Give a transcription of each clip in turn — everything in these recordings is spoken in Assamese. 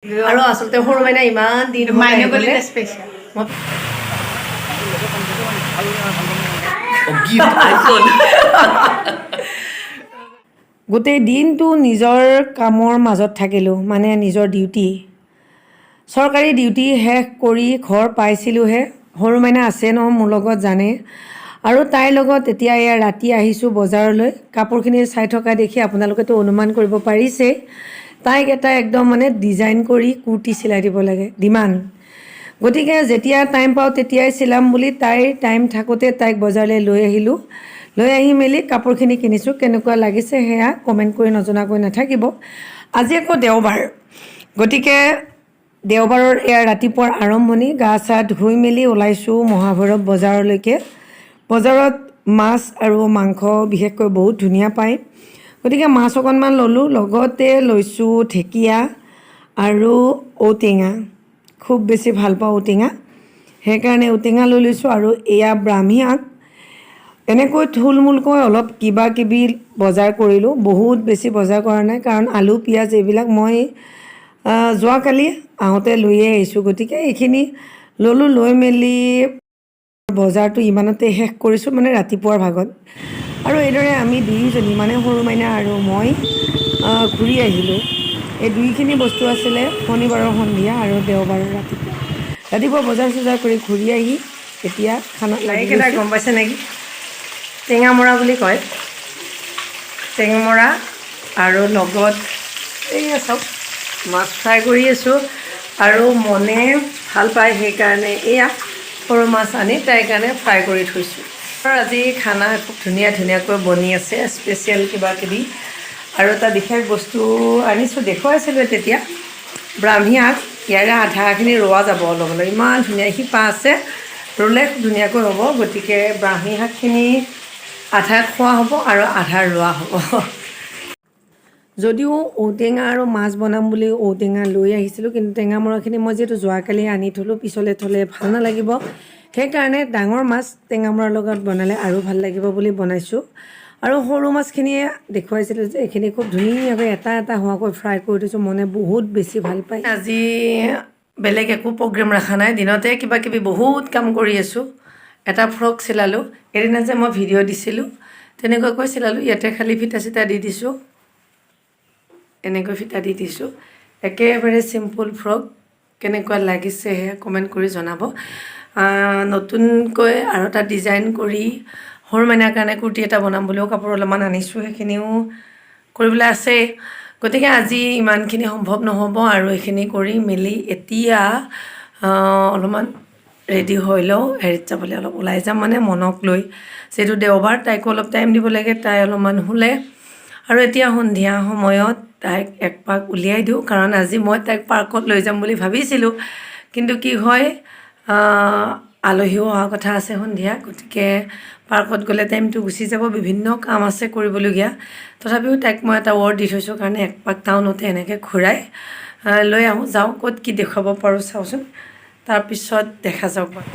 আৰু আচলতে সৰু মাইনা ইমান দিন হ'ল মাইনা আহিবলে। গ'লে স্পেচিয়েল। মই গিফ্ট আইফোন। গোটেই দিনটো নিজৰ কামৰ মাজত থাকিলোঁ, মানে নিজৰ ডিউটি, চৰকাৰী ডিউটি শেষ কৰি ঘৰ পাইছিলোঁহে। সৰু মাইনা আছে নহয় মোৰ লগত, জানে, আৰু তাইৰ লগত এতিয়া এয়া ৰাতি আহিছোঁ বজাৰলৈ। কাপোৰখিনি চাই থকা দেখি আপোনালোকেতো অনুমান কৰিব পাৰিছেই, তাইক এটা একদম মানে ডিজাইন কৰি কুৰ্তি চিলাই দিব লাগে, ডিমাণ্ড। গতিকে যেতিয়া টাইম পাওঁ তেতিয়াই চিলাম বুলি তাইৰ টাইম থাকোঁতে তাইক বজাৰলৈ লৈ আহিলোঁ। লৈ আহি মেলি কাপোৰখিনি কিনিছোঁ। কেনেকুৱা লাগিছে সেয়া কমেণ্ট কৰি নজনাকৈ নাথাকিব। আজি আকৌ দেওবাৰ, গতিকে দেওবাৰৰ এয়া ৰাতিপুৱাৰ আৰম্ভণি। গা চা ধুই মেলি ওলাইছোঁ মহাভৈৰৱ বজাৰলৈকে। বজাৰত মাছ আৰু মাংস বিশেষকৈ বহুত ধুনীয়া পায়, গতিকে মাছ অকণমান ল'লোঁ, লগতে লৈছোঁ ঢেকীয়া আৰু ঔটেঙা। খুব বেছি ভাল পাওঁ ঔটেঙা, সেইকাৰণে ঔটেঙা লৈ লৈছোঁ। আৰু এয়া ব্ৰাহ্মী শাক। এনেকৈ থুলমূলকৈ অলপ কিবা কিবি বজাৰ কৰিলোঁ। বহুত বেছি বজাৰ কৰা নাই, কাৰণ আলু, পিঁয়াজ এইবিলাক মই যোৱাকালি আহোঁতে লৈয়ে আহিছোঁ। গতিকে এইখিনি ল'লোঁ, লৈ মেলি বজাৰটো ইমানতে শেষ কৰিছোঁ, মানে ৰাতিপুৱাৰ ভাগত। আৰু এইদৰে আমি দুয়োজনী, মানে সৰু মাইনা আৰু মই, ঘূৰি আহিলোঁ। এই দুইখিনি বস্তু আছিলে শনিবাৰৰ সন্ধিয়া আৰু দেওবাৰৰ ৰাতিপুৱা। ৰাতিপুৱা বজাৰ চজাৰ কৰি ঘূৰি আহি এতিয়া খানা লাগি। গম পাইছে নেকি? টেঙামৰা বুলি কয়, টেঙামৰা। আৰু লগত এইয়া চাওক, মাছ ফ্ৰাই কৰি আছোঁ। আৰু মনে ভাল পায়, সেইকাৰণে এয়া সৰু মাছ আনি তাইৰ কাৰণে ফ্ৰাই কৰি থৈছোঁ। আৰু আজি খানা খুব ধুনীয়া ধুনীয়াকৈ বনি আছে, স্পেচিয়েল কিবা কিবি। আৰু এটা বিশেষ বস্তু আনিছোঁ, দেখুৱাইছিলোঁ তেতিয়া, ব্ৰাহ্মী শাক। ইয়াৰে আধাখিনি ৰোৱা যাব অলপ অলপ। ইমান ধুনীয়া শিপা আছে, ৰুলে খুব ধুনীয়াকৈ হ'ব। গতিকে ব্ৰাহ্মী শাকখিনি আধা খোৱা হ'ব আৰু আধা ৰোৱা হ'ব। যদিও ঔটেঙা আৰু মাছ বনাম বুলি ঔটেঙা লৈ আহিছিলোঁ, কিন্তু টেঙা মৰাখিনি মই যিহেতু যোৱাকালি আনি থ'লোঁ, পিছলৈ থ'লে ভাল নালাগিব, সেইকাৰণে ডাঙৰ মাছ টেঙা মৰাৰ লগত বনালে আৰু ভাল লাগিব বুলি বনাইছোঁ। আৰু সৰু মাছখিনিয়ে দেখুৱাইছিলোঁ যে এইখিনি খুব ধুনীয়াকৈ এটা এটা হোৱাকৈ ফ্ৰাই কৰি থৈছোঁ। মনে বহুত বেছি ভাল পায়। আজি বেলেগ একো প্ৰগ্ৰেম ৰখা নাই, দিনতে কিবা কিবি বহুত কাম কৰি আছোঁ। এটা ফ্ৰক চিলালোঁ, এদিনা যে মই ভিডিঅ' দিছিলোঁ তেনেকুৱাকৈ চিলালোঁ। ইয়াতে খালি ফিটা চিটা দি দিছোঁ, এনেকৈ ফিটা দি দিছোঁ। একেবাৰে চিম্পুল ফ্ৰক। কেনেকুৱা লাগিছে সেয়া কমেণ্ট কৰি জনাব। নতুনকৈ আৰু এটা ডিজাইন কৰি সৰু মাইনাৰ কাৰণে কুৰ্তি এটা বনাম বুলিও কাপোৰ অলপমান আনিছোঁ, সেইখিনিও কৰিবলৈ আছেই। গতিকে আজি ইমানখিনি সম্ভৱ নহ'ব। আৰু এইখিনি কৰি মেলি এতিয়া অলপমান ৰেডি হৈ লওঁ, হেৰিত যাবলৈ অলপ ওলাই যাম, মানে মনক লৈ। যিহেতু দেওবাৰ, তাইকো অলপ টাইম দিব লাগে। তাই অলপমান শুলে আৰু এতিয়া সন্ধিয়া সময়ত তাইক এক পাক উলিয়াই দিওঁ, কাৰণ আজি মই তাইক পাৰ্কত লৈ যাম বুলি ভাবিছিলোঁ, কিন্তু কি হয়, আলহীও অহা কথা আছে সন্ধিয়া। গতিকে পাৰ্কত গ'লে টাইমটো গুচি যাব, বিভিন্ন কাম আছে কৰিবলগীয়া। তথাপিও তাইক মই এটা ৱৰ্ড দি থৈছোঁ, কাৰণে এক পাক টাউনতে এনেকৈ ঘূৰাই লৈ আহোঁ। যাওঁ, ক'ত কি দেখুৱাব পাৰোঁ চাওঁচোন, তাৰপিছত দেখা যাওক বাৰু।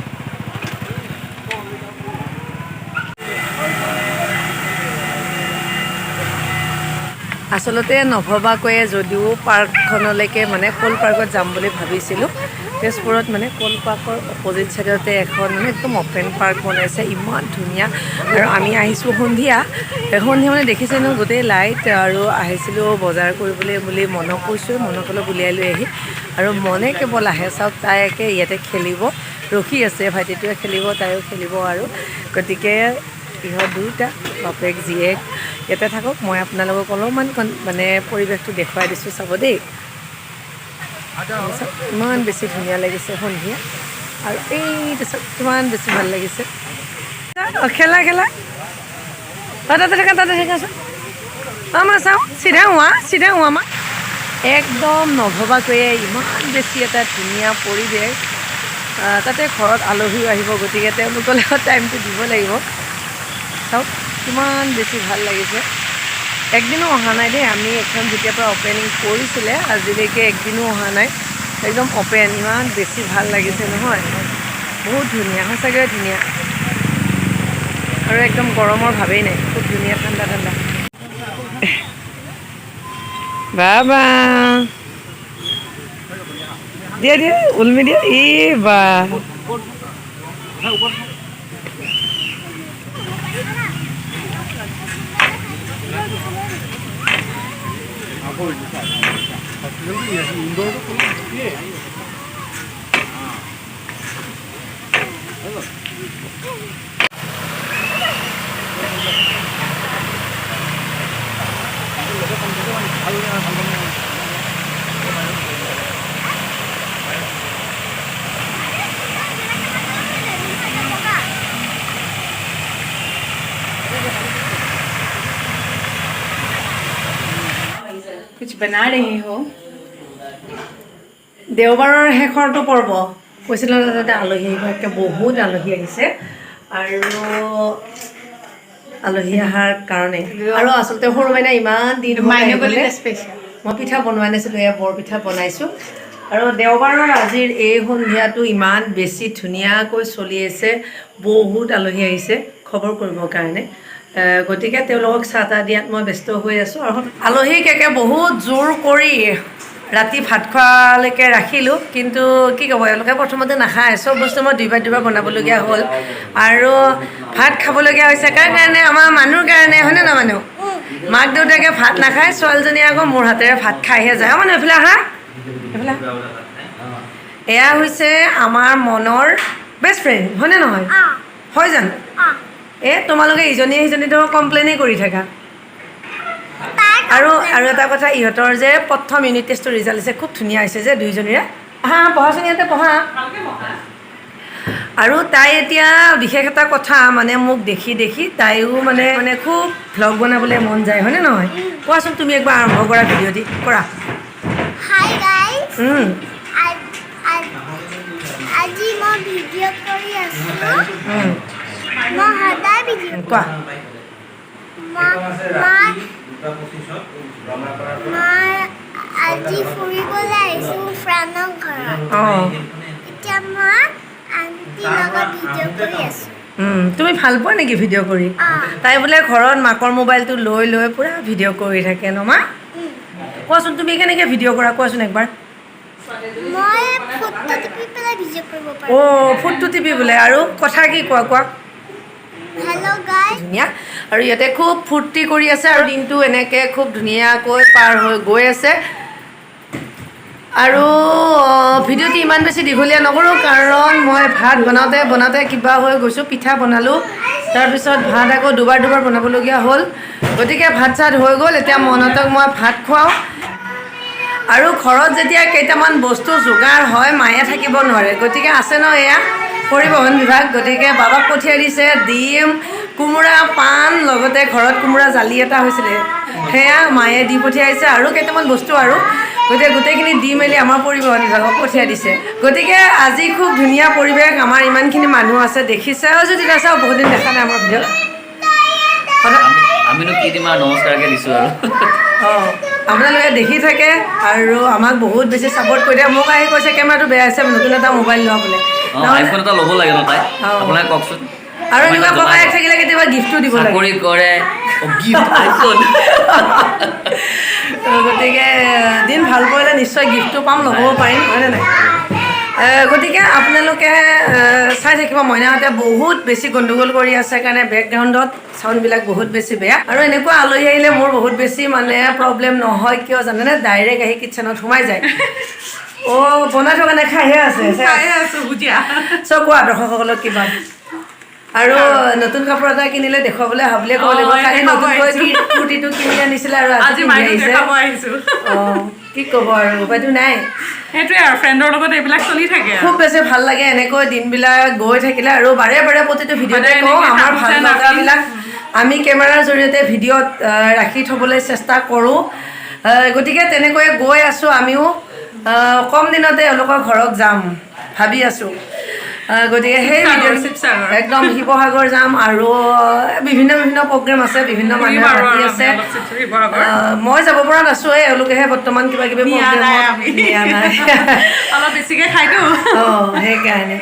আচলতে নভবাকৈয়ে যদিও পাৰ্কখনলৈকে, মানে ক'ল পাৰ্কত যাম বুলি ভাবিছিলোঁ। তেজপুৰত মানে ক'ল পাৰ্কৰ অপজিট ছাইডতে এখন মানে একদম অ'পেন পাৰ্ক বনাইছে, ইমান ধুনীয়া। আৰু আমি আহিছোঁ সন্ধিয়া। সন্ধিয়া মানে দেখিছে ন গোটেই লাইট। আৰু আহিছিলোঁ বজাৰ কৰিবলৈ বুলি মনক কৈছোঁ, মনক অলপ উলিয়াই লৈ আহি। আৰু মনে কেৱল আহে, চাওক, তাই একে ইয়াতে খেলিব ৰখি আছে। ভাইটিটোৱে খেলিব, তাইও খেলিব। আৰু গতিকে ইহঁত দুয়োটা বাপেক জীয়েক ইয়াতে থাকক, মই আপোনালোকক অলপমান মানে পৰিৱেশটো দেখুৱাই দিছোঁ, চাব দেই। চাওক, ইমান বেছি ধুনীয়া লাগিছে সন্ধিয়া। আৰু এইটো চাওক, কিমান বেছি ভাল লাগিছে। অঁ, খেলা খেলা, তাতে থাকা, তাতে থাকাচোন। অঁ মা, চাওঁ, চিধা হোৱা, চিধা হোৱা মা। একদম নভবাকৈয়ে ইমান বেছি এটা ধুনীয়া পৰিৱেশ। তাতে ঘৰত আলহীও আহিব, গতিকে তেওঁলোকৰ লগত টাইমটো দিব লাগিব। চাওক, কিমান বেছি ভাল লাগিছে। একদিনো অহা নাই দেই আমি এখন যেতিয়াৰ পৰা অ'পেনিং কৰিছিলে, আজিলৈকে একদিনো অহা নাই। একদম অ'পেন, ইমান বেছি ভাল লাগিছে নহয়, বহুত ধুনীয়া, সঁচাকৈ ধুনীয়া। আৰু একদম গৰমৰ ভাৱেই নাই, খুব ধুনীয়া, ঠাণ্ডা ঠাণ্ডা। বাবা। দিয়া দিয়া, ওলমি দিয়া। ই বা, कुछ बना रहे हो? দেওবাৰৰ শেষৰটো পৰ্ব কৈছিলোঁ তাতে আলহী আহিব। একে বহুত আলহী আহিছে আৰু আলহী অহাৰ কাৰণে আৰু আচলতে সৰু মাইনা ইমান দিন হ'ল আহিবলৈ। স্পেচিয়েল। মই পিঠা বনোৱা নাছিলোঁ, এয়া বৰপিঠা বনাইছোঁ। আৰু দেওবাৰৰ আজিৰ এই সন্ধিয়াটো ইমান বেছি ধুনীয়াকৈ চলি আছে। বহুত আলহী আহিছে খবৰ কৰিবৰ কাৰণে, গতিকে তেওঁলোকক চাহ তাহ দিয়াত মই ব্যস্ত হৈ আছোঁ। আৰু আলহীক একে বহুত জোৰ কৰি ৰাতি ভাত খোৱালৈকে ৰাখিলোঁ, কিন্তু কি ক'ব, এওঁলোকে প্ৰথমতে নাখায়। চব বস্তু মই দুইবাৰ দুবাৰ বনাবলগীয়া হ'ল আৰু ভাত খাবলগীয়া হৈছে। কাৰ কাৰণে? আমাৰ মানুহৰ কাৰণে, হয়নে নহয়? মানুহ মাক দেউতাকে ভাত নাখায়, ছোৱালীজনীয়ে আকৌ মোৰ হাতেৰে ভাত খাইহে যায়। অ' মানুহ, এইফালে আহা, এইফালে আহা। এয়া হৈছে আমাৰ মনৰ বেষ্ট ফ্ৰেণ্ড, হয়নে নহয়? হয় জানো? এ তোমালোকে ইজনীয়ে সিজনীটো কমপ্লেইনেই কৰি থাকা। আৰু এটা কথা, ইহঁতৰ যে প্ৰথম ইউনিট টেষ্টৰ ৰিজাল্ট দিছে, খুব ধুনীয়া হৈছে যে দুইজনীৰে। আহা, পঢ়াচোন, ইয়াতে পঢ়া। আৰু তাই এতিয়া বিশেষ এটা কথা, মানে মোক দেখি দেখি তাইও মানে খুব ভ্লগ বনাবলৈ মন যায়, হয়নে নহয়? কোৱাচোন, তুমি একবাৰ আৰম্ভ কৰা, ভিডিঅ' দি কৰা। হাই গাইজ, আজি মই ভিডিঅ' কৰি আছোঁ। মই সদায় ভিডিঅ' কোৱা। মই আজি ফুৰিবলৈ আহিছোঁ ফ্ৰেণ্ডৰ ঘৰত। এতিয়া মই আণ্টিৰ লগত ভিডিঅ' কৰি আছোঁ। তুমি ভাল পোৱা নেকি ভিডিঅ' কৰি? অঁ। তাই বোলে ঘৰত মাকৰ মোবাইলটো লৈ লৈ পূৰা ভিডিঅ' কৰি থাকে ন মা? কোৱাচোন, তুমি কেনেকৈ ভিডিঅ' কৰা, কোৱাচোন একবাৰ। মই ফোনটো টিপি পেলাই ভিডিঅ' কৰিব পাৰোঁ। অ', ফোনটো টিপি বোলে। আৰু কথা কি কোৱা, কোৱা। Hello' guys. ধুনীয়া। আৰু ইয়াতে খুব ফূৰ্তি কৰি আছে আৰু দিনটো এনেকৈ খুব ধুনীয়াকৈ পাৰ হৈ গৈ আছে। আৰু ভিডিঅ'টো ইমান বেছি দীঘলীয়া নকৰোঁ, কাৰণ মই ভাত বনাওঁতে বনাওঁতে কিবা হৈ গৈছোঁ। পিঠা বনালোঁ, তাৰপিছত ভাত আকৌ দুবাৰ দুবাৰ বনাবলগীয়া হ'ল। গতিকে ভাত চাত হৈ গ'ল, এতিয়া মনহঁতক মই ভাত খুৱাওঁ। আৰু ঘৰত যেতিয়া কেইটামান বস্তু যোগাৰ হয়, মায়ে থাকিব নোৱাৰে। গতিকে আছে ন এয়া পৰিবহণ বিভাগ, গতিকে বাবাক পঠিয়াই দিছে ডিম, কোমোৰা, পাণ, লগতে ঘৰত কোমোৰা জালি এটা হৈছিলে, সেয়া মায়ে দি পঠিয়াইছে আৰু কেইটামান বস্তু। আৰু গতিকে গোটেইখিনি দি মেলি আমাৰ পৰিবহণ বিভাগক পঠিয়াই দিছে। গতিকে আজি খুব ধুনীয়া পৰিৱেশ, আমাৰ ইমানখিনি মানুহ আছে দেখিছে। আৰু যদি চাওঁ, বহুত দিন দেখা নাই আমাৰ ভিডিঅ'ত। আমিনো কি দিম আৰু, নমস্কাৰকে দিছোঁ আৰু। অঁ, আপোনালোকে দেখি থাকে আৰু আমাক বহুত বেছি ছাপৰ্ট কৰি দিয়ে। মোক আহি কৈছে কেমেৰাটো বেয়া হৈছে, নতুন এটা মোবাইল লোৱা বোলে। অঁ, আইফোন এটা ল'ব লাগে ন তাই? আপোনালোকে কওকচোন। আৰু এনেকুৱা ককায়েক থাকিলে কেতিয়াবা গিফ্টো দিব লাগে। চাকৰি কৰে, গিফ্ট আইফোন। গতিকে দিন ভাল পৰিলে নিশ্চয় গিফ্টটো পাম, ল'বও পাৰিম, হয়নে নাই? গতিকে আপোনালোকে চাই থাকিব। মইনাহঁতে বহুত বেছি গণ্ডগোল কৰি আছে কাৰণে বেকগ্ৰাউণ্ডত চাউণ্ডবিলাক বহুত বেছি বেয়া। আৰু এনেকুৱা আলহী আহিলে মোৰ বহুত বেছি মানে প্ৰব্লেম নহয়, কিয় জানেনে? ডাইৰেক্ট আহি কিটচেনত সোমাই যায়। অ', বনাই থকা নাই, খাইহে আছে। খাই আছোঁ ভুজিয়া। চ' কোৱা দৰ্শকসকলক কিবা। আৰু নতুন কাপোৰ এটা কিনিলে দেখুৱাবলৈ আহা বুলিয়ে ক'ব লাগিব। কালি দেখাব নতুনকৈ আহিছোঁ। কুৰ্তিটো কিনি আনিছিলে আৰু আজি আজি পিন্ধি মাইনুক আহিছে। দেখাব আহিছোঁ। অঁ, কি ক'ব আৰু, উপায়তো নাই। সেইটোৱে আৰু, ফ্ৰেণ্ডৰ লগত এইবিলাক চলি থাকে আৰু। খুব বেছি ভাল লাগে এনেকৈ দিনবিলাক গৈ থাকিলে। আৰু বাৰে বাৰে প্ৰতিটো ভিডিঅ'তে সদায় কওঁ, এনেকৈ আমাৰ ভাল হাঁহিছে লগাবিলাক আমি কেমেৰাৰ জৰিয়তে ভিডিঅ'ত ৰাখি থ'বলৈ চেষ্টা কৰোঁ। গতিকে তেনেকৈয়ে গৈ আছোঁ আমিও। কম দিনতে এওঁলোকৰ ঘৰত যাম ভাবি আছোঁ। গতিকে সেই শিৱসাগৰ, ভিডিঅ' শিৱসাগৰ। একদম শিৱসাগৰ যাম আৰু বিভিন্ন বিভিন্ন প্ৰগ্ৰেম আছে, বিভিন্ন মানুহে ফুৰিম আৰু মাতি আমি আছে। অলপ শিৱসাগৰ। মই যাব পৰা নাছো, এওঁলোকেহে বৰ্তমান কিবা কিবি নিয়া নাই প্ৰগ্ৰেমত আমি। নিয়া নাই। অলপ বেছিকে খাইতো। অঁ, সেইকাৰণে।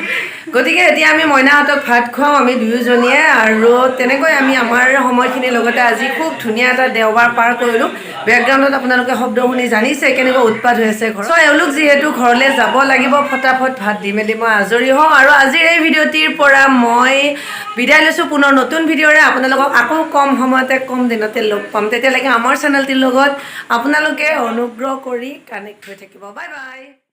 গতিকে এতিয়া আমি মইনাহঁতক ভাত খুৱাওঁ আমি দুয়োজনীয়ে, আৰু তেনেকৈ আমি আমাৰ সময়খিনিৰ লগতে আজি খুব ধুনীয়া এটা দেওবাৰ পাৰ কৰিলোঁ। বেকগ্ৰাউণ্ডত আপোনালোকে শব্দ শুনি জানিছে কেনেকুৱা উৎপাত হৈ আছে ঘৰত। চ' এওঁলোক যিহেতু ঘৰলৈ যাব লাগিব, ফটাফট ভাত দি মেলি মই আজৰি হওঁ আৰু আজিৰ এই ভিডিঅ'টিৰ পৰা মই বিদায় লৈছোঁ। পুনৰ নতুন ভিডিঅ'ৰে আপোনালোকক আকৌ কম সময়তে কম দিনতে লগ পাম। তেতিয়ালৈকে আমাৰ চেনেলটিৰ লগত আপোনালোকে অনুগ্ৰহ কৰি কানেক্ট হৈ থাকিব। Bye bye.